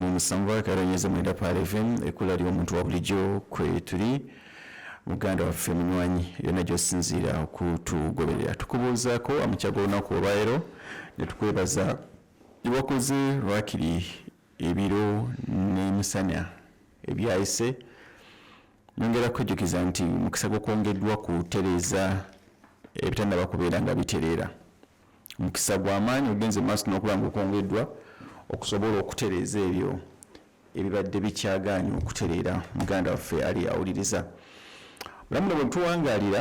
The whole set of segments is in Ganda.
Musanvu akaronyezo 9 Pearl FM, ekkula ly'omuntu wa bulijjo kwe tuli. Muganda waffe, munywanyi, yonna gy'osinziira okutugoberera, tukubuuzaako amukya g'olunaku olwaleero ne tukwebaza wakoze lwakiri ebiro n'emisana ebyayise. Nyongera kukujjukiza nti mukisa gukwongeddwa kutereeza ebitannaba kubeera nga bitereera. Omukisa gw'amaanyi ogenze maaso n'okuba nga okwongeddwa okusobola okutereeza ebyo ebibadde bikyagaanye okutereera. Muganda waffe ali awuliriza, bulamu bwe tuwangaalira,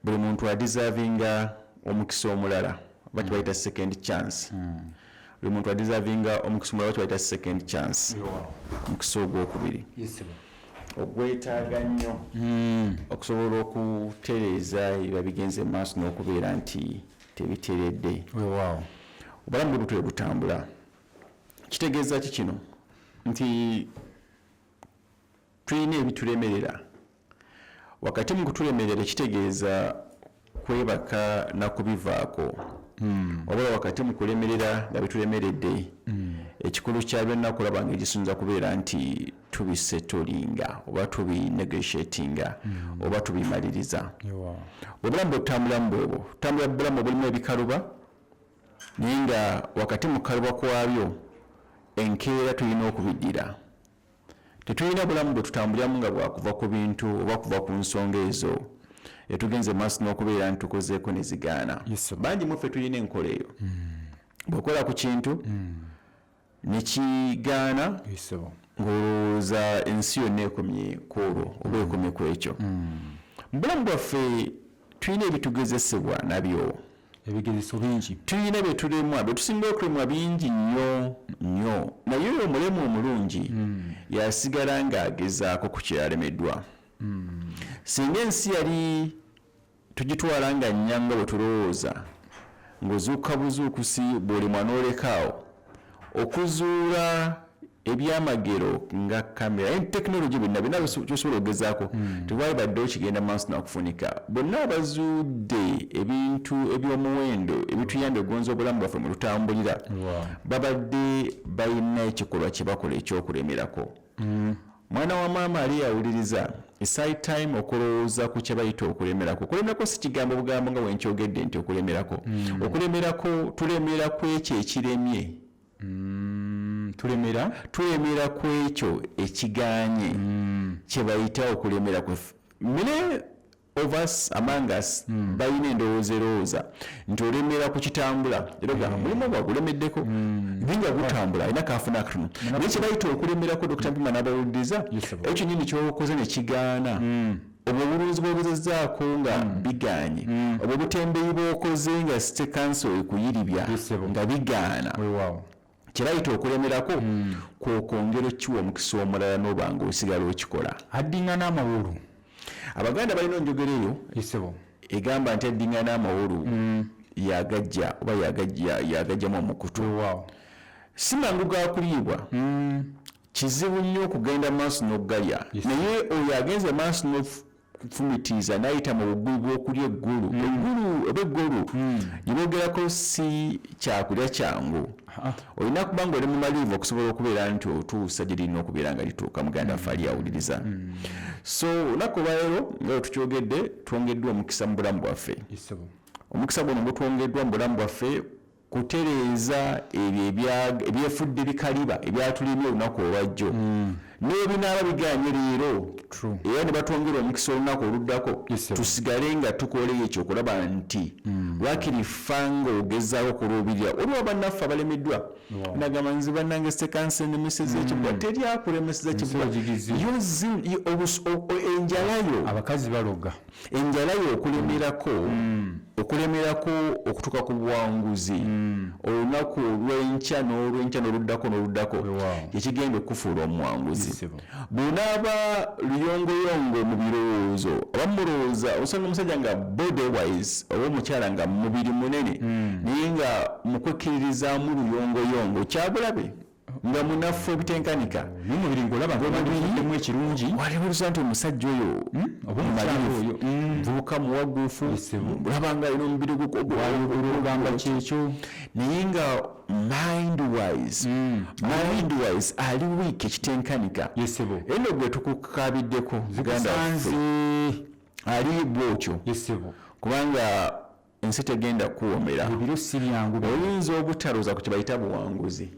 buli muntu adeservinga omukisa omulala oba kibayita second chance. Buli muntu adeservinga omukisa omulala oba kibayita second chance, omukisa ogwokubiri ogwetaaga nnyo okusobola okutereeza ebiba bigenze maaso n'okubeera nti tebiteredde. Obulamu bwe butwe butambula. Kitegeeza ki kino? Nti tulina ebitulemerera. Wakati mu kutulemerera kitegeeza kwebaka nakubivaako, wabula wakati mu kulemerera nga bitulemeredde, ekikulu kya byonna kulaba nga ekisinza kubeera nti tubisettlinga oba tubinegotiatinga oba tubimaliriza. Obulamu bwe tutambulamu bwebwo, tutambula bulamu obulimu ebikaluba, naye nga wakati mu kukaluba kwabyo enkeera tulina okubiddira. Tetulina bulamu bwe tutambuliramu nga bwakuva ku bintu oba kuva ku nsonga ezo etugenze maaso n'okubeera nti tukozeeko ne zigaana. Bangi mu ffe tulina enkola eyo, bw'okola ku kintu ne kigaana, ng'olowooza ensi yonna ekomye ku olwo oba ekomye ku ekyo. Mu bulamu bwaffe tulina ebitugezesebwa nabyo. Ebigezeso bingi. Tulina bye tulemwa, bye tusinga okulemwa bingi nnyo nnyo, naye oyo omulemu omulungi yasigala ng'agezaako ku kyeyalemeddwa. Singa ensi yali tugitwala nga nnyanga bwe tulowooza, ng'ozuukuka buzuukusi bw'olemwa n'olekaawo, okuzuula ebyamagero nga kamera, tekinologi, byonna byonna kyosobola okugezaako, tewali baddewo kigenda maaso nakufunika. Bonna abazuudde ebintu eby'omuwendo ebituyambye okugonza obulamu bwaffe mwe tutambulira babadde balina ekikolwa kye bakola ekyokulemerako. Mwana wa maama ali yawuliriza, it's high time okulowooza ku kye bayita okulemerako. Okulemerako si kigambo bugambo nga bwenkyogedde nti okulemerako. Okulemerako, tulemera ku ekyo ekiremye. Tulemera. Tulemera ku ekyo ekiganye, kye bayita okulemera. Ku many of us, among us, balina endowooza erowooza nti olemera ku kitambula, era ogamba mulimu gwa gulemeddeko, naye nga gutambula, alina kafuna akatono. Naye kye bayita okulemerako, Dr Mpima n'abawuliriza, ekyo nyini kyokoze ne kigaana, obwo obulunzi bwogezezzaako nga biganye, obwo obutembeeyi bw'okoze nga city council ekuyiribya nga bigaana, kye bayita okulemerako kwokwongera okkiwa omukisa omulala n'oba nga osigala okikola. Addinga n'amawolu. Abaganda balina enjogera eyo egamba nti addinga n'amawolu yagajja oba yagajjamu omukutu. Si mangu ga kuliibwa, kizibu nnyo okugenda maaso n'okugalya, naye oyo agenze maaso n'okufumitiiza n'ayita mu bugubi bw'okulya eggulu, eggulu oba eggolu gye boogerako si kyakulya kyangu. Olina kuba nga oli mumalirivu okusobola okubeera nti otuusa gye lirina okubeera nga lituuka. Muganda waffe ali awuliriza, so olunaku olwaleero nga bwe tukyogedde, twongeddwa omukisa mu bulamu bwaffe. Omukisa guno gutwongeddwa mu bulamu bwaffe kutereeza ebyo ebyefudde bikaliba ebyatulimye olunaku olwajjo. N'ebinaaba biganye leero era ne batwongera omukisa olunaku oluddako, tusigale nga tukola ekyo okulaba nti lwakiri fa ng'ogezaako kuluubirira. Waliwo bannaffe abalemeddwa, nagamba nze bannange sekansi enemeseza ekibuga. Teri akulemeseza kibuga. Enjalayo. Abakazi baloga. Enjala yo okulemerako, okulemerako okutuuka ku buwanguzi olunaku olw'enkya n'olwenkya n'oluddako n'oluddako, kyekigenda okufuula omuwanguzi. Bw'onaaba luyongoyongo mu birowoozo, oba mulowooza, osanga omusajja nga body wise oba omukyala nga mubiri munene, naye nga mukwekkiririzaamu luyongoyongo, kyabulabe. Nga munafu ebitenkanika. N'omubiri ng'olaba ng'obandifuddemu ekirungi. Waliwuliza nti omusajja oyo oba omukyala oyo muvubuka muwaguufu, olaba nga alina omubiri ogamba kyekyo, naye nga mind wise ali weak ekitenkanika. Yesebo. Eno gwe tukukabiddeko muganda waffe ali bwotyo, kubanga ensi tegenda kuwomera. Ebiro si byangu. Oyinza obutaloza ku kyebayita buwanguzi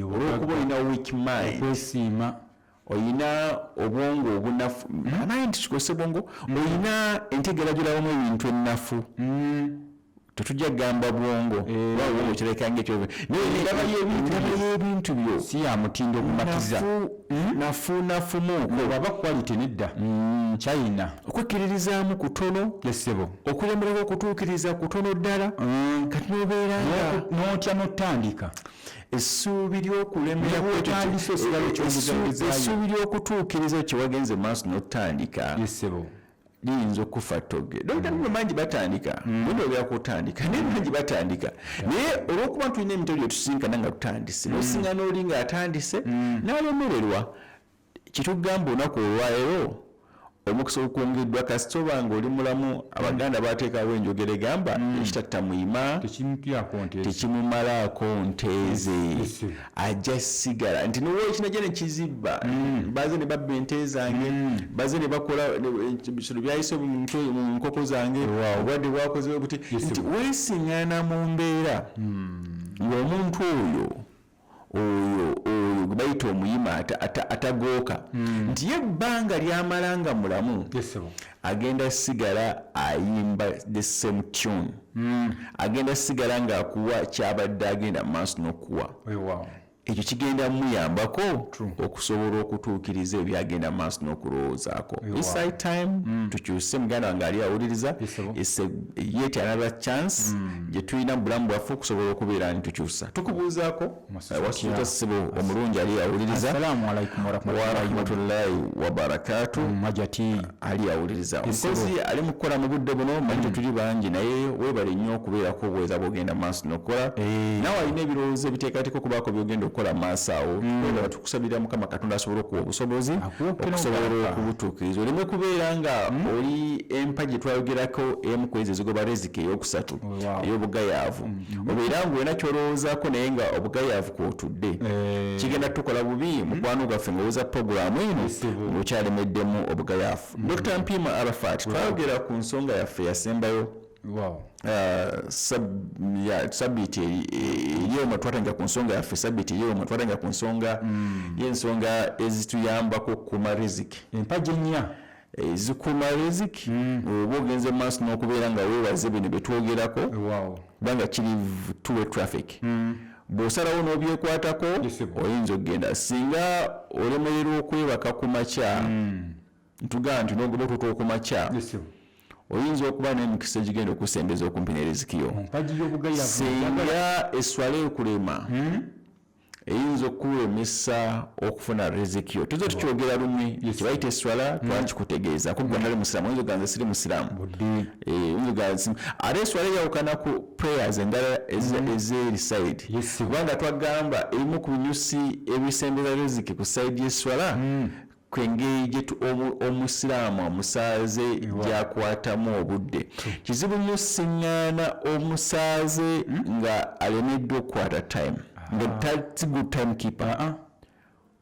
olw'okuba olina weak mind, okwesiima, oyina obwongo obunafu, mind kikose bwongo, oyina entegeera gyolabamu ebintu ennafu. Tetujja kugamba bwongo, oba obwongo kirabika ng'ekyo, naye endaba y'ebintu byo si ya mutindo ogumatiza. Nafu nafumuuko. Bw'aba quality nedda China. Okwekkiririzaamu kutono, yesebo, okulemererwa okutuukiriza kutono ddala. Kati n'obeera nga n'otya n'otandika. Essuubi ly'okulemera, Otandise osigala okyongezayongezaayo. Essuubi ly'okutuukiriza kye wagenze maaso n'otandika yesebo, liyinza okufa togge. Dokita, nno bangi batandika, bwendogera kutandika, naye bangi batandika, naye olw'okuba tulina emitego gye tusinkana nga tutandise, n'osinkana oli ng'atandise n'alemererwa. Kitugamba olunaku olwaleero omukisa ogukungiddwa kasita oba nga oli mulamu. Abaganda bateekawo enjogera egamba ekitatta muyima tekimupyako nte, tekimumalaako nteeze. Ajja sigala nti niwo ekinajja nekizibba, baze ne babba ente zange, baze ne bakola ebisolo byayise mu nkoko zange, obulwadde bwakozewo buti. Nti weesiŋŋaana mu mbeera ng'omuntu oyo gwe bayita omuyima atagooka, nti ye ebbanga lyamala nga mulamu agenda sigala ayimba the same tune, agenda sigala ng'akuwa kyabadde agenda mu maaso n'okuwa. Ekyo kigenda muyambako okusobola okutuukiriza ebyagenda maaso n'okulowoozaako. It's high time tukyuse. Muganda wange ali awuliriza, it's a yet another chance gye tulina mu bulamu bwaffe okusobola okubeera nti tukyusa. Tukubuuzaako, wasuuta ssebo omulungi ali awuliriza? Assalamu alaikum warahmatullahi warahmatullahi wabarakatu. Majati. Ali awuliriza, omukozi ali mu kukola mu budde buno, manyi tetuli bangi, naye weebale nnyo okubeerako obuweereza bwogenda maaso n'okukola. Naawe alina ebirowoozo ebiteekateeka okubaako byogenda okukola maaso awo, tukwebala, tukusabira Mukama Katonda asobole okuwa obusobozi okusobola okubutuukiriza, oleme kubeera nga oli empagi twayogerako emu ku ezo ezigoba reziki, eyokusatu, ey'obugayaavu. Obeera nga olina kyolowoozaako naye nga obugayaavu kwotudde, kigenda tukola bubi mukwano gwaffe ng'owuza puroguramu eno ng'okyalemeddemu obugayaavu. Dr Mpiima Arafat, twayogera ku nsonga yaffe yasembayo sabbiiti eryoma. Twatandika ku nsonga yaffe sabbiiti eryoma, twatandika ku nsonga y'ensonga ezituyambako okukuuma riziki. Empagi ennya. Ezikuuma riziki. Oba ogenze maaso n'okubeera nga weewaze bino bye twogerako, kubanga kiri two-way traffic. Bw'osalawo n'obyekwatako, oyinza okugenda. Singa olemererwa okwebaka ku makya, ntugamba nti n'ogoba otuuka okumakya, oyinza okuba n'emikisa egigenda okusembeza okumpi ne riziki yo. Mpagi y'obugayaavu. Singa eswala ekulema, eyinza okukulemesa okufuna riziki yo. Tuze tukyogera lunywi, kibayita eswala, twakikutegeeza ko gwe atali musiraamu. Oyinza ogamba siri musiraamu. Budde. Oyinza ogamba ate eswala eyawukana ku prayers endala ez'eri side, kubanga twagamba ebimu ku binyusi ebisembeza riziki ku side y'eswala kwengeri gye omusiraamu omusaaze gyakwatamu obudde. Kizibu nnyo siŋŋaana omusaaze nga alemeddwa okukwata time, nga si good time keeper.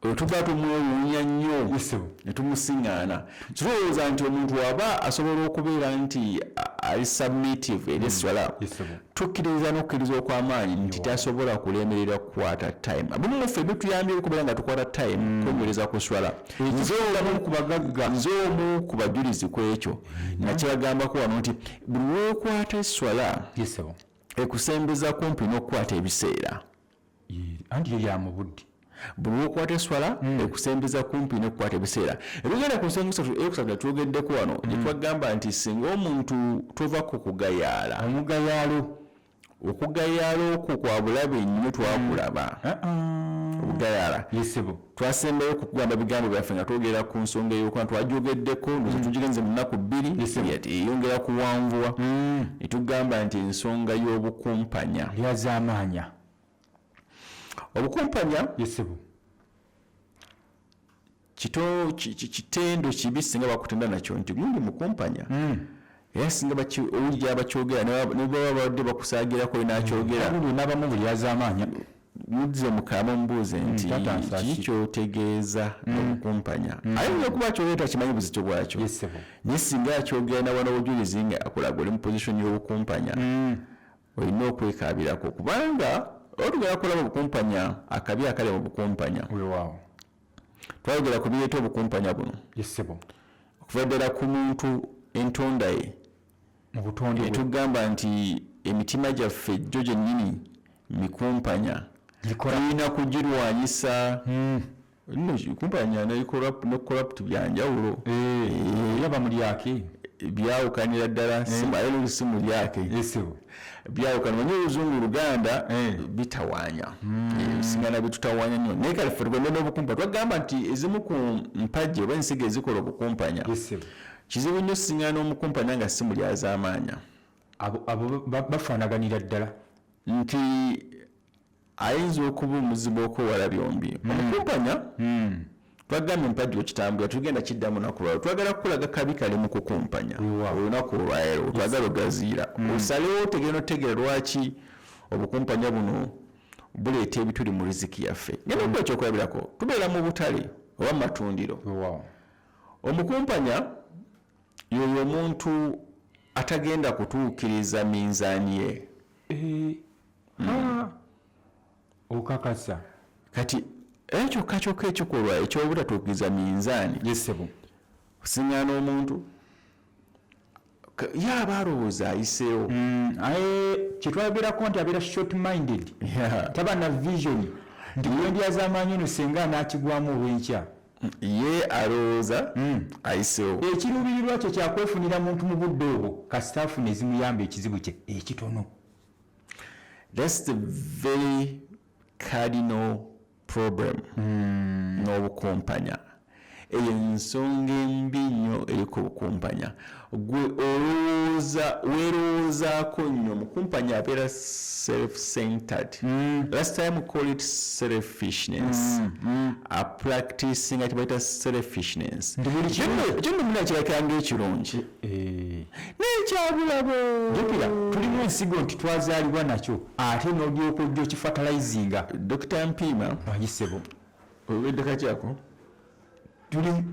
Oyo tuba tumwewuunya nnyo ne tumusiŋŋaana. Kirowooza nti omuntu aba asobola okubeera nti ali submissive eri eswala, tukkiriza n'okukkiriza okw'amaanyi nti tasobola kulemerera kukwata time. Abamu muffe bituyambye okubeera nga tukwata time kwenywereza ku swala. Nze omu ku bagagga, nze omu ku bajulizi ku ekyo nakibagambako wano nti buli lwokwata eswala, ekusembeza kumpi n'okukwata ebiseera. Anti yo ya mu budde. Buli lwokwata eswala, ekusembeza kumpi n'okukwata ebiseera. Ebigenda ku nsonga esatu, eyokusatu netwogeddeko wano, gye twagamba nti singa omuntu tova ku kugayaala. Omugayaalo. Okugayaala okwo kwa bulabe nnyo, twakulaba obugayaala. Yesebo. Twasembayo okukugamba bigambo byaffe nga twogera ku nsonga eyokuba twagyogeddeko, ndowooza tugigenze mu nnaku 2, eyongera kuwanvuwa, netugamba nti ensonga y'obukumpanya lyazaamaanya. Obukumpanya Yesebo. Kitendo kibi singa bakutenda nakyo nti gundi mukumpanya, era singa owulira abakyogera ne baba babadde bakusaagirako nakyogera. Gundi n'abamu buli azaamaanya. Muzze mukaama omubuuze nti, Taata nsaaki. "Kiki kyotegeeza n'obukumpanya?" Ayinza okuba akyogera takimanyi buzito bwakyo. Yesebo. Naye singa akyogera nawa n'obujulizi nga akulaga oli mu position y'obukumpanya, olina okwekaabirako, kubanga olugera kulaba obukumpanya, akabi akali mu bukumpanya. Weewaawo. Twayogera ku bireeta obukumpanya buno, Yesebo. okuva ddala ku muntu entonda ye, Mu butonde bwe. Tugamba nti emitima gyaffe gyo gyennyini mikumpanya, Gikola. tulina kugirwanyisa. Nno kumpanya ne corrupt byanjawulo. Era bamulyake. Byawukanira ddala, ate si mulyake. Yesebo. Byawukana, manyi oluzungu luganda bitawaanya. Singana bitutawaanya nnyo, naye kale ffe tugende n'obukumpanya. Twagamba nti ezimu ku mpagi oba ensigo ezikola obukumpanya, Yesebo. kizibu nnyo singana n'omukumpanya nga si mulyazaamaanya. Abo bafaanaganira ddala. Nti ayinza okuba omuzibu okwewala byombi. Omukumpanya, twagambye empagi wekitambula, tugenda kiddamu lunaku lwalo. Twagala kukulaga kabi kali mu kukumpanya. Olunaku olwaleero twagala ogaziira, osalewo otegere notegeera lwaki obukumpanya buno buleeta ebituli mu riziki yaffe. Ngenda okuba ekyokulabirako, tubeera mu butale oba mu matundiro. Omukumpanya yoyo omuntu atagenda kutuukiriza minzaani ye. Eh, okakasa? Kati era kyokka kyokka ekikolwa ekyobutatuukiriza minzaani, Yesebo. kusiŋŋaana omuntu ye aba alowooza ayiseewo. Aye kyetwayogerako nti abeera short minded, taba na vision nti gwendyazaamaanyi eno senga anaakigwamu olw'enkya. Ye alowooza ayiseewo. Ekiruubirirwa kye kyakwefunira muntu mu budde obwo, kasita afuna ezimuyamba ekizibu kye ekitono. That's the very cardinal problem n'obukumpanya. Eyo ensonga embi nnyo eriko obukumpanya. Gwe olowooza, weerowoozaako nnyo. Omukumpanya abeera self centered. Last time we call it selfishness, apracticinga kyebayita selfishness. Nti buli kimu- Ekyo nno muna kirabika ng'ekirungi, naye kyabulabe. Jjukira tulimu ensigo nti twazaalibwa nakyo, ate n'olyoka ojja okifertilizinga. Dr Mpiima. Ayisebo. Obedde kakyako. Tuli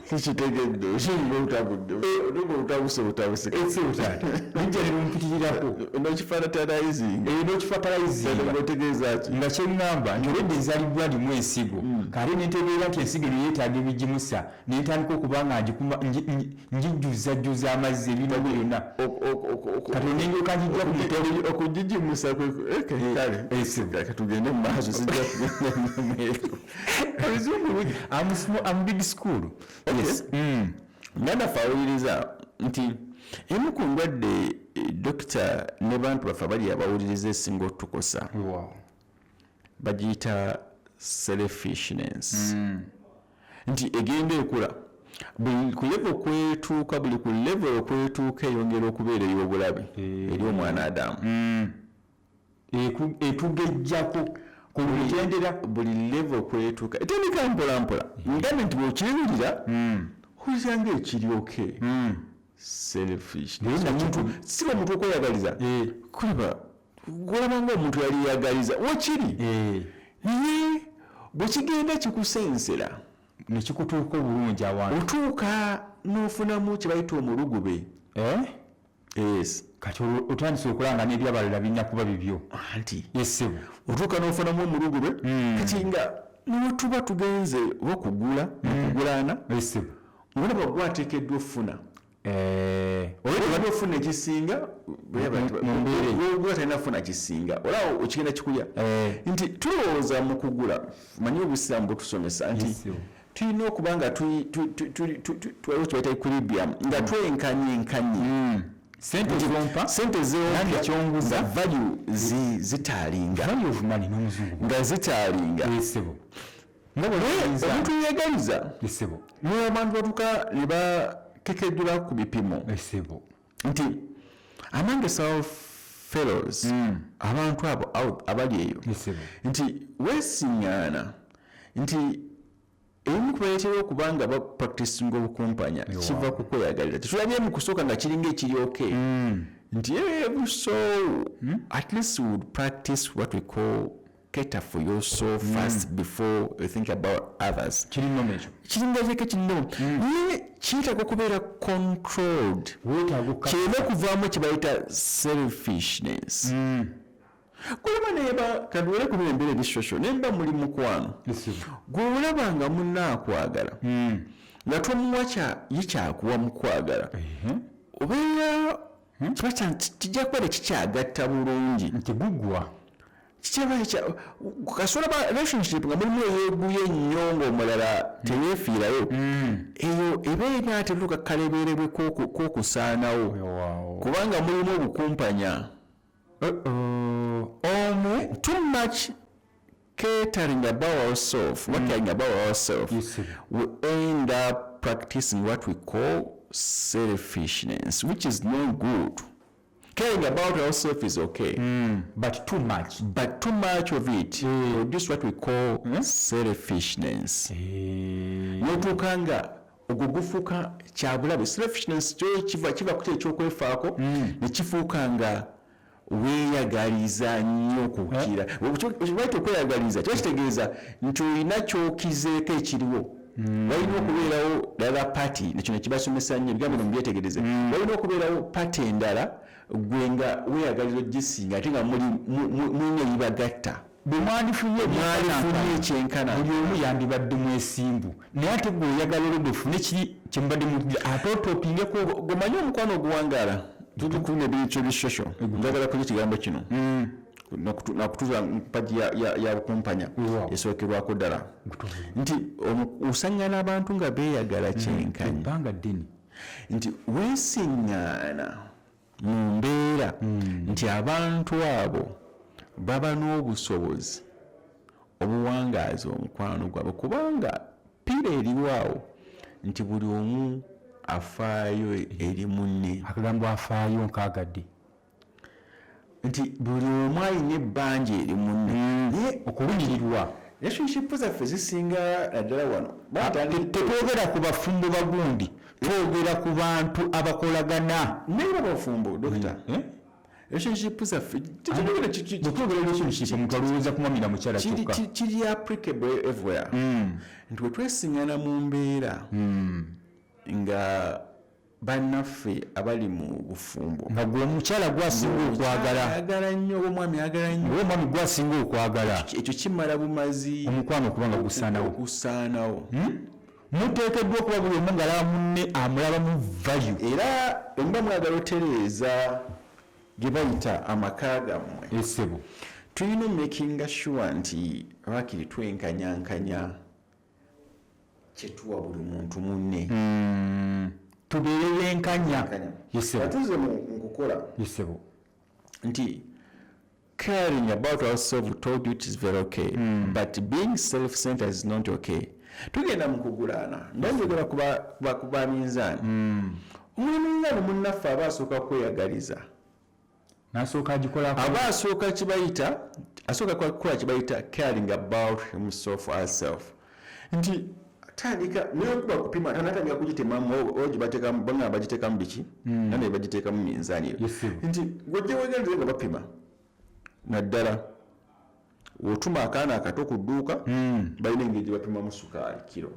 Sikitegedde, osinga obutabudde, olinga obutabuse butabuse. Taata, lijja ne lumpitirirako. Nokifertilizinga. N'okifertilizinga. Otegeeza ki? Nga kyeŋŋamba nti olwedde nzalibbwa limu ensigo, kale nentegeera nti ensigo eno yeetaaga ebigimusa, nentandika okuba nga ngijjuzajjuza amazzi, ebintu byonna, kati nendyoka njijja ku mutego. Okugigimusa kale. Ssebo. Tugende mu maaso, sijja kugenda mweru. Ebizungu, I'm big school, yes. Nganda ffe awuliriza nti emu ku ndwadde, dokita ne bantu baffe abali abawuliriza, esinga otukosa, bagiyita selfishness, nti egenda ekula buli ku level kwetuuka, buli ku level okwetuuka eyongera okubeera ey'obulabe eri omwana Adamu. Etugejjako ku mitendera. Buli level kwetuuka etandika mpola mpola. Ngambe nti bw'okiwulira, owulira ngaekiryoke selfish. Naye omuntu si omuntu okweyagaliza, kulaba golaba nga omuntu yali yagaliza wekiri, naye bwe kigenda kikusensera, nekikutuuka obulungi awantu. Otuuka n'ofunamu kye bayita omulugube. Eh? Yes. Kati olwo otandise okulanga n'ebyabalala birina kuba bibyo. Anti Yesebo. otuuka n'ofunamu omulugube. Kati nga newetuba tugenze oba okugula okugulaana, Yesebo. ngolaba gwateekeddwa ofuna, olwedde ofuna ekisinga. Mu mbeera eyo. Gwa talina funa kisinga, olaba okigenda kikulya. Nti tulowooza mu kugula, manyi obusiraamu butusomesa nti tulina okuba nga waliwo kyebayita equilibrium, nga twenkanye enkanye. Sente zompa, Sente nange kyonguza. Nga value zitaalinga. Value of money n'omuzungu. Nga zitaalinga. Yesebo, nga Naye bweyinza. omuntu yeyagaliza, Yesebo. n'abantu batuuka ne bakekeddula ku bipimo Yesebo. nti among the self fellows, abantu abo abali eyo, Yes, nti weesiŋŋaana nti ebimu kubaleetera okuba nga bapracticinga obukumpanya kiva ku kweyagalira. Tetulabye mu kusooka nga kiringa ekiri okay, nti so at least we would practice what we call cater for yourself first before you think about others. Kirinomu ekyo. Kiringa kyeka kirinomu, naye kiyitaka okubeera controlled. Weetaaga Kireme okuvaamu kye bayita selfishness. Kulaba neba kaduwere ku bino embeera eri social, nemba muli mukwano, gwe olaba nga munaakwagala nga tomuwa ye kyakuwa mukwagala, obeera kiba kijja kuba tekikyagatta bulungi. Nti gugwa. Kasobola ba relationship nga mulimu eyeeguye ennyo ng'omulala teyeefiirayo, eyo eba erina ate kalebeerebwe k'okusaanawo, kubanga mulimu obukumpanya. Omu Too much catering about ourselves, not caring about ourselves, we end up practicing what we call selfishness, which is not good. Caring about ourselves is okay, but too much, but too much of it produce what we call selfishness. Notuuka nga ogwo gufuuka kyabulabe. Selfishness kyo kiva ku ekyokwefaako ne kifuuka nga weeyagaliza nnyo kukira. Baita okweyagaliza kiba kitegeeza nti olina kyokizeeko ekiriwo. Walina okubeerawo ddala party, nekyo nekibasomesa nnyo ebigambo bino mubyetegereze. Walina okubeerawo party endala gwe nga weeyagaliza ogisinga, ate nga mulina ebibagatta. Bwe mwandifunye Mwalifunye ekyenkana, buli omu yandibadde mwesimbu, naye ate gwe oyagala olwedde ofune kiri kyemubadde ate otopingeko. Gwemanyi omukwano oguwangaala tuli nebintu ebisosho. Njagala kulya ekigambo kino nakutuza mpagi ya bukumpanya esookerwako ddala nti osangana abantu nga beeyagala kyenkanyi ebbanga ddene, nti weesiŋŋaana mu mbeera nti abantu abo baba n'obusobozi obuwangaaza omukwano gwabwe, kubanga pillar eriwaawo nti buli omu afaayo eri munne. Akagambo afaayo nkaagadde. Nti buli omu alina ebbanja eri munne, naye okulumirirwa. Relationship zaffe zisinga naddala wano. Tetwogera ku bafumbo bagundi, twogera ku bantu abakolagana. Naye babafumbo, dokita, relationship zaffe Bwetwogera relationship, omuntu alowooza kumwami na mukyala kyokka. Kiri applicable everywhere, nti bwe twesiŋŋana mu mbeera nga bannaffe abali mu bufumbo, nga gwe omukyala gwasinga okwagala, ayagala nnyo, oba omwami ayagala nnyo, oba omwami gwasinga okwagala, ekyo kimala bumazi omukwano okuba nga gusaanawo. Okusaanawo. Muteekeddwa okuba buli omu ng'alaba munne amulabamu value. Era omuba mwagala otereeza gye bayita amaka gammwe, Esebo. tulina makinga sure nti lwakiri twenkanyankanya kyetuwa buli muntu munne. Tubeere benkanya, yesebo. Atuze mu nkukola Yesebo. nti caring about ourselves, we told you it is very okay, but being self-centered is not okay. Tugenda mu kugulaana, ndanjogera ku ba minzaani. Omuliminzaani munnaffe aba asooka kweyagaliza. Nasooka agikolako. Aba asooka kibayita, asooka kukola kibayita caring about himself or herself, nti tandika naye kupima, tanatandika kugitemamu oba gibateekamu, banga bagiteekamu biki, nane bagiteekamu minzaani eyo. Yes, sir. Nti gwojja wegendereze nga bapima, naddala otuma akaana akato ku dduuka, balina engeri gye bapimamu sukaali kiro,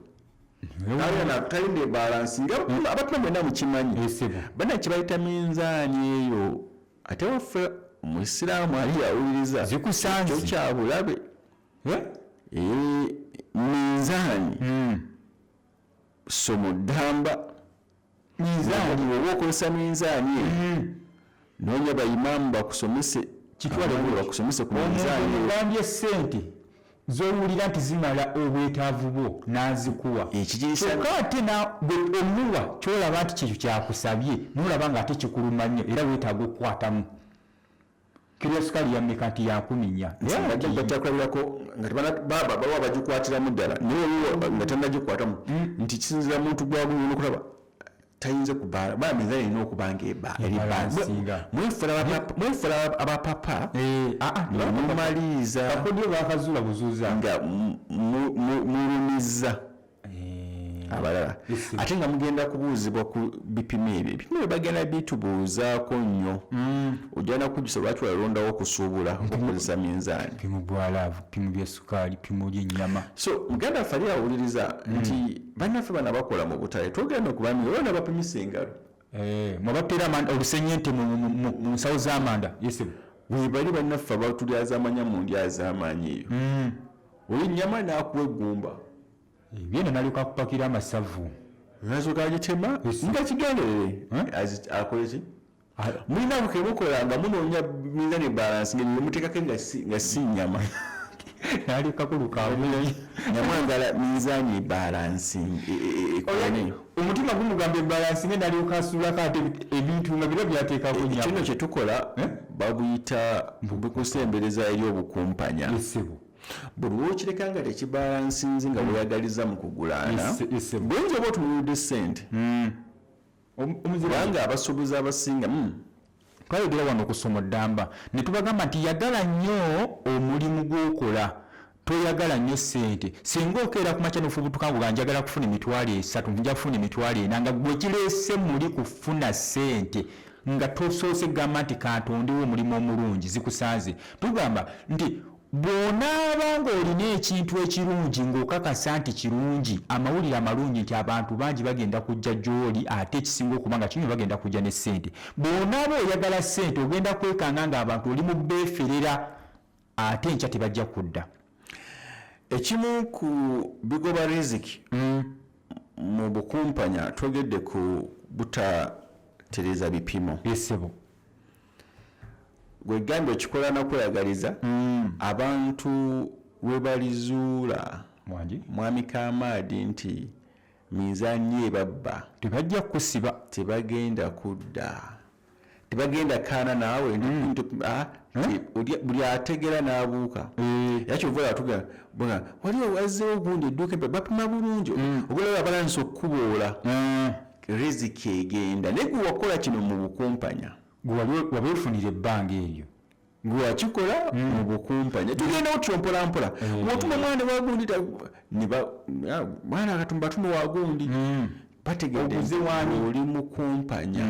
talina ebalansi nga abapima mwenna mukimanyi. Esebo. Bana kibayita minzaani eyo, ate waffe omusiraamu ali awuliriza Zikusanze. ekyo kyabulabe. Eh? Minzaani somo ddamba. Minzaani, oba okozesa minzaani eyo, noonya bayimaamu bakusomese. Kitwale. Abaami bakusomese ku Omuntu minzaani eyo. ogambye sente z'owulira nti zimala obwetaavu bwo n'azikuwa, Ekigirisa kyokka ate gwe omuwa kyolaba nti kyekyo kyakusabye, nolaba nga ate kikuluma nnyo, era weetaaga okukwatamu kiro ya sukaali yammeka, nti ya 14. Bakyakulabirako nga baba bagikwatiramu ddala, naye waliwo nga tannagikwatamu, nti kisinzira muntu gwagulina okulaba. Tayinza kubaala baa minzaani erina okuba nga eba eri Ebalansinga. Mwefuula abapapa Eh, ah, ah, mumaliriza kakodyo bakazuula buzuuza nga mulumizza Eh, abalala, Yes. ate nga mugenda kubuuzibwa ku bipimo ebyo. Ebipimo ebyo bagenda bitubuuzaako nnyo. Ojja nakujjusa lwaki walondawo okusuubula okukozesa minzaani. Pimu bwa love, pimu bya sukaali, pimu ly'ennyama. So muganda waffe ali awuliriza nti bannaffe bano abakola mu butale, twogera nokubami olona bapimisa engalo. Eh, mwabatera olusenyente mu nsawo z'amanda, yesebo. Webali bannaffe abatulyazaamanya mu ndyazaamaanyi eyo, oli nyama n'akuwa eggumba. Byena nalyoka akupakira amasavu. Nasooka agitema nga kigenderere. Akole ki? Mulina ako kemukola nga munoonya minzani balance nga nemuteekako nga si nyama. Nalyoka kulukamu. Nga mwagala minzaani balancing ekone. Omutima gumugamba ebalansi, nga nalyoka asulako ate ebintu nga bira byateekako nyama. Kino kyetukola babuyita bukusembereza eri obukumpanya. Yesebo. Buli lwokireka nga tekibalansinze nga bweyagaliza mu kugulaana, Yesebo. buyinza oba otunuulidde ssente, Omuzira kubanga abasuubuzi abasinga Twayogera wano okusoma ddamba ne tubagamba nti yagala nnyo omulimu gw'okola, toyagala nnyo ssente. Singa okeera ku makya n'ofubutuka nga njagala kufuna 30,000, nja kufuna 40,000, nga gwe kireese muli kufuna ssente, nga tosoose kugamba nti kantondewo omulimu omulungi, zikusanze. Tugamba nti bw'onaaba ng'olina ekintu ekirungi ng'okakasa nti kirungi, amawulire amalungi nti abantu bangi bagenda kujja gy'oli, ate ekisinga okuba nga kinywa bagenda kujja ne ssente. Bw'onaaba oyagala ssente, ogenda kwekanga ng'abantu oli mu beeferera, ate enkya tebajja kudda. Ekimu ku bigoba riziki mu bukumpanya, twogedde ku butatereza bipimo. Esebo. Gwegambye okikola nakweyagaliza, abantu we balizuula, Mwangi. Mwami Kamaadi, nti minzaani ebabba, Tebajja kukusiba. Tebagenda kudda, tebagenda kaana naawe nti, ah, buli ategera n'abuuka. Era kyova olaba tugamba bwa waliwo wazzeewo gundi edduuka empya bapima bulungi, ogolaba balansa okukuboola, riziki egenda. Naye gwe wakola kino mu bukumpanya, Gwe wali wabeefunira ebbanga eryo. Gwe wakikola mu bukumpanya, tugenda otyo mpola mpola, wotuma omwana wagundi mwana akatumba batume wagundi, bategedde Oguze nti wani? oli mukumpanya.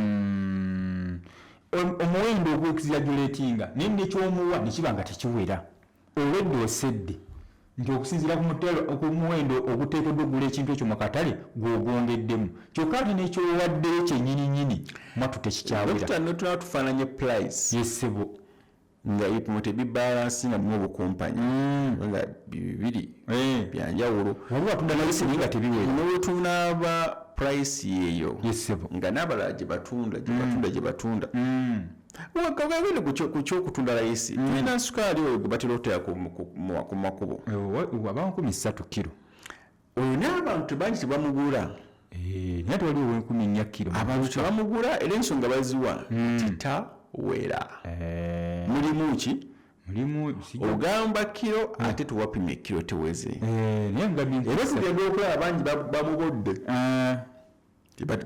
Omuwendo ogw'exaggeratinga, naye nekyomuwa nekiba nga tekiwera, olwedde osedde nti okusinziira ku mutelo, ku muwendo oguteekeddwa okugula ekintu ekyo mu katale, gw'ogwongeddemu, kyokka ate nekyowaddeyo kyennyininyini mwattu tekikyawera. Dokita, notuna tufaananye price Yesebo. nga ebipimo tebibalansi, nga mulimu obukumpanya, nga bibiri byanjawulo. Waliwo atunda layisi naye nga tebiwera. Newetunaaba price eyo Yesebo. nga n'abalala gye batunda, gye batunda, gye batunda. Wagende ku kyokutunda layisi, tulina sukaali oyo gwe batera okuteeka ku makubo. Aba 3000 kiro. Oyo n'abantu bangi tebamugula. Eh, naye ate waliwo ow'4000 kiro. Abantu tebamugula, era ensonga baziwa titawera. Mulimu ki? Mulimu Ogamba kiro, ate tewapimye kiro, teweze. Eh, naye ngambye Era tugenda okulaba bangi bamubodde,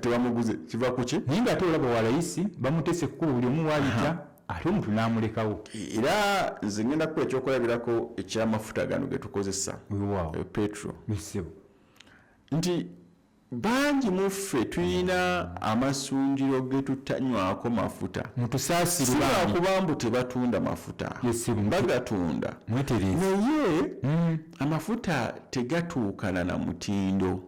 tebamuguze. Kiva ku ki? Naye ngaate olaba wa layisi, bamuteese kukuba buli omu waayita, ate omuntu n'amulekawo. Era nze ngenda kukuba ekyokulabirako ekyamafuta gano ge tukozesa, Weewaawo. Petro, Ssebo. nti bangi muffe tulina amasundiro ge tutanywako mafuta. Mutusaasire Si bambi. lwakuba mbu tebatunda mafuta, Yes, sir. bagatunda, Mwetereeze. naye amafuta tegatuukana na mutindo.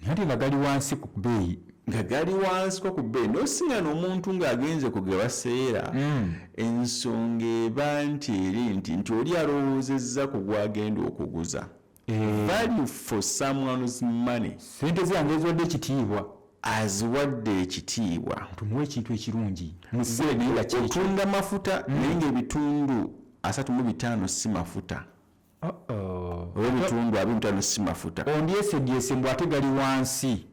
Naye ate nga gali wansi ku bbeeyi. Nga gali wansi ko ku bbeeyi, n'osiŋŋana omuntu ng'agenze ku ge baseera. Ensonga eba nti eri nti oli alowoozezza ku gwagenda okuguza, value for someone's money. Sente zange eziwadde ekitiibwa. Aziwadde ekitiibwa. Tumuwe ekintu ekirungi musere, naye nga kyekyo. Otunda mafuta, naye ng'ebitundu 35 si mafuta, oba ebitundu 25 si mafuta. Ondyesedyese mbu ate gali wansi.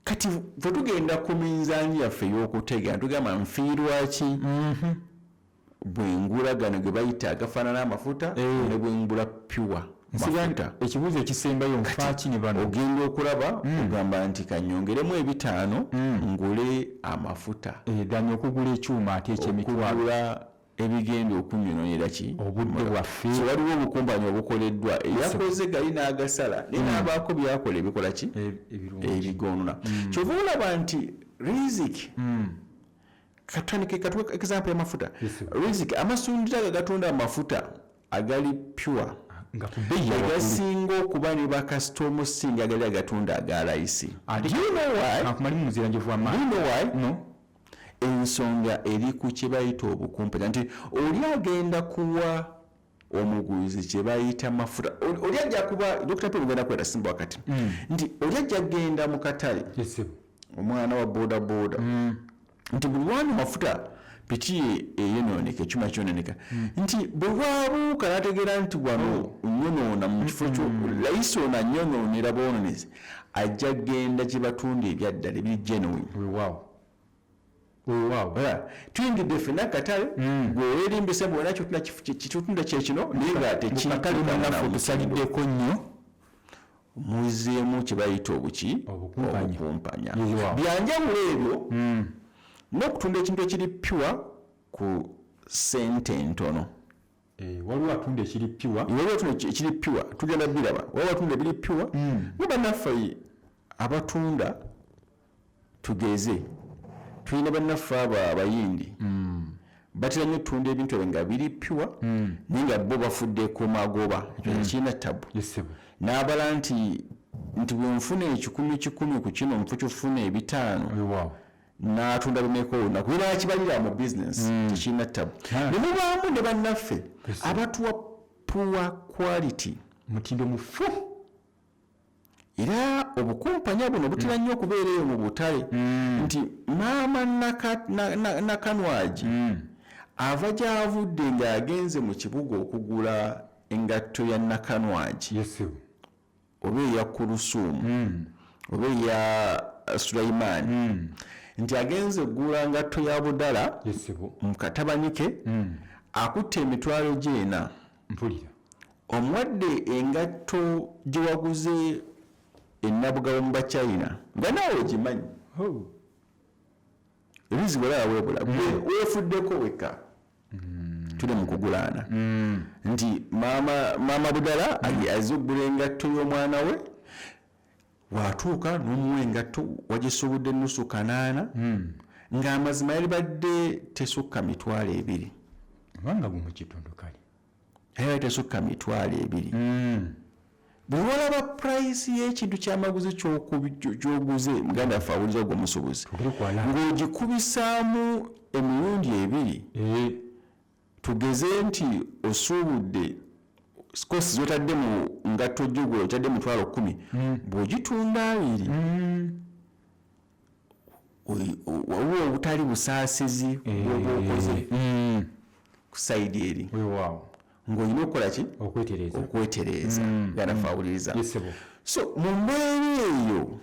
Kati ffe tugenda ku minzaani yaffe ey'okutegera, tugamba nfiirwa ki bwe ngula gano ge bayita agafaanana amafuta ne bwe ngula pure? Mafuta. Ekibuuzo ekisembayo, nfaaki ne bano? Ogenda okulaba ogamba nti kanyongeremu ebitaano ngule amafuta. Ganya okugula ekyuma ate ekyemitwalo. Okugula ebigenda okunyononera ki? Obudde bwaffe. So waliwo obukumpanya obukoleddwa, eyakoze gali n'agasala naye n'abaako byakola ebikola ki? Ebirungi. Ebigonona. Kyova olaba nti riziki, katandike katuwe example y'amafuta. Yes, sir. Riziki, amasundiro ago agatunda amafuta agali pure nga ku bbeeyi ya waggulu. Agasinga okuba ne bakasitoma osinga agali agatunda aga layisi. Ate Do you know why? Kankumalimu muziranjovu Do w'amaanyi. you know why? No. Ensonga eri ku kye bayita obukumpanya, nti oli agenda kuwa omuguzi kye bayita mafuta. Oli ajja kuba Dr. Paul genda kwera simba wakati nti oli ajja kugenda mu katale, Yes, sir. omwana wa boda boda, nti buli wanywa mafuta piki ye eyonooneka, ekyuma kyonooneka, nti bwe bwabuuka n'ategeera nti wano nyonoona mu kifo kyo layisi ono anyonoonera boononezi, ajja kgenda gye batunda ebyaddala ebiri genuine. Weewaawo, weewaawo. Ola, tuyingidde ffenna akatale, gwe weerimbise bwona kyotunda kyotunda kyekino, naye nga Mukatale munnaffe otusaliddeko nnyo. Muzeemu kye bayita obuki? Obukumpanya. Obukumpanya. Yeewaawo. Byanjawulo ebyo n'okutunda ekintu ekiri pure ku sente entono. Waliwo atunda ekiri pure. Waliwo atunda ekiri pure, tugenda biraba. Waliwo atunda ebiri pure nga bannaffe abatunda, tugeze tulina bannaffe abo Abayindi, batera nnyo okutunda ebintu ebyo nga biri pure, naye nga bo bafudde ku magoba. Ekyo tekirina tabu. Yes, sir. N'abala nti bwe nfuna 100 100 ku kino, nfu kifuna 500. N'atunda bimeka olunaku, era akibalira mu bizinesi, tekirina tabu. Ne mubaamu ne bannaffe abatuwa poor quality, mutindo mufu. Era obukumpanya buno butera nnyo okubeera eyo mu butale, nti maama Nakanwagi ava gy'avudde ng'agenze mu kibuga okugula engatto ya Nakanwagi Yes, sir. oba eya Kulusuumu oba eya Sulaimaani, nti agenze okugula ngatto ya Budala Yes, sir. mu katabani ke akutte emitwalo gy'ena. Mpulira. Omuwadde engatto gye waguze enabugabo mu Bachina nga naawe ogimanyi. Oh. Ebizibu olaba weebula gwe weefuddeko wekka. Tuli mu kugulaana nti maama Budala azze okugula engatto y'omwana we, watuuka n'omuwa engatto wagisobodde nusu kanaana, ng'amazima yalibadde tesukka 20,000. Obanga gwe mu kitundu kale. Yalibadde tesukka 20,000. Bwe walaba price y'ekintu kyamaguzi ky'oguze, muganda waffe awuliza gwe omusuubuzi, Tugere kwala. ng'ogikubisaamu emirundi ebiri, tugeze nti osuubudde cost z'otadde mu ngatto gy'ogula, otadde 10,000, bw'ogitunda 20, waliwo obutali busaasizi bw'oba okoze ku side eri ng'olina okukola ki? Okwetereeza. Okwetereeza, muganda waffe awuliriza. Yes, sir. So mu mbeera eyo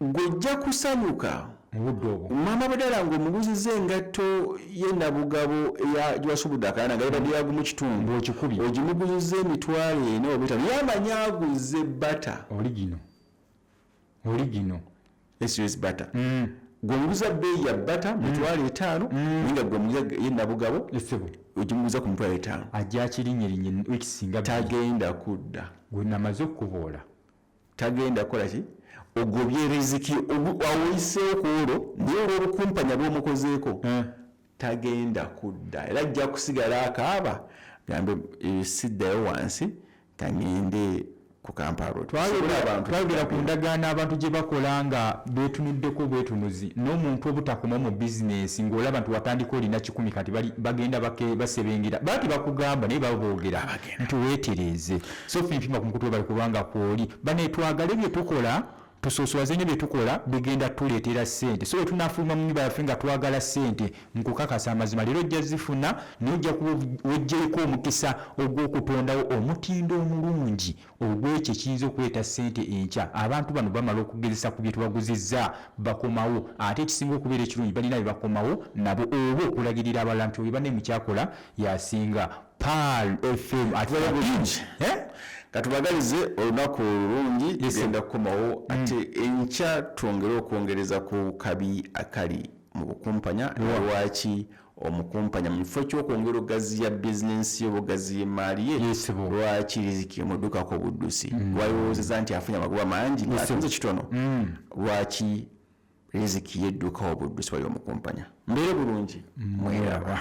ng'ojja kusanyuka Mu budde obwo. Maama Budala ng'omuguziza engatto y'enabugabo gyewasubudde akaana nga yabadde yagumu kitundu, Ng'okikubye. ogimuguziza 4,000 oba 5,000, yamanya aguze bata. Original. Original. Let's bata. Gwe omuguza bbeeyi ya bata 50,000, naye nga gwe omuguza y'enabugabo Yes, sir. ogimuguza ku 50,000. Ajja akirinyerinye wiiki singa bbiri. Tagenda kudda. Gwe namaze okukuboola. Tagenda kukola ki? Ogobye riziki awoyiseewo ku olwo, naye olw'obukumpanya bw'omukozeeko tagenda kudda, era ajja kusigala akaaba gambe, "Siddayo wansi, kaŋŋende ku Kampala Road." Sobola abantu Twayogera ku ndagaano abantu gye bakola nga beetunuddeko bwetunuzi n'omuntu obutakoma mu bizinensi, ng'olaba nti watandika olina 100, kati bagenda basebengera, baba tebakugamba naye baba boogera nti weetereeze. So fimpima ku mukutu webali kubanga kwoli bane twagale bye tukola, tusoosowaze nnyo bye tukola, bigenda tuleetera ssente. So bwe tunaafuluma mu nyumba yaffe nga twagala ssente, nkukakasa amazima leero ojja zifuna, naye ojja kuba weggyeko omukisa ogw'okutondawo omutindo omulungi ogw'ekyo ekiyinza okuleeta ssente enkya. Abantu bano bamala okugezesa ku bye tubaguzizza, bakomawo. Ate ekisinga okubeera ekirungi, balina bye bakomawo nabo oba okulagirira abalala nti oyo banne mukyakola yasinga. Pearl FM at 13. Eh? Katubagalize olunaku olulungi. Tugenda kukomawo ate enkya twongere okwongereza ku kabi akali mu bukumpanya. Lwaki omukumpanya mu kifo ky'okwongera okugaziya bizinensi ye oba okugaziya emaali ye, lwaki riziki emuddukako obuddusi? Lwayowoozeza nti afunye amagoba mangi ng'atunze kitono? Lwaki riziki yeddukawo obuddusi wali omukumpanya? Mbeere bulungi, mweraba.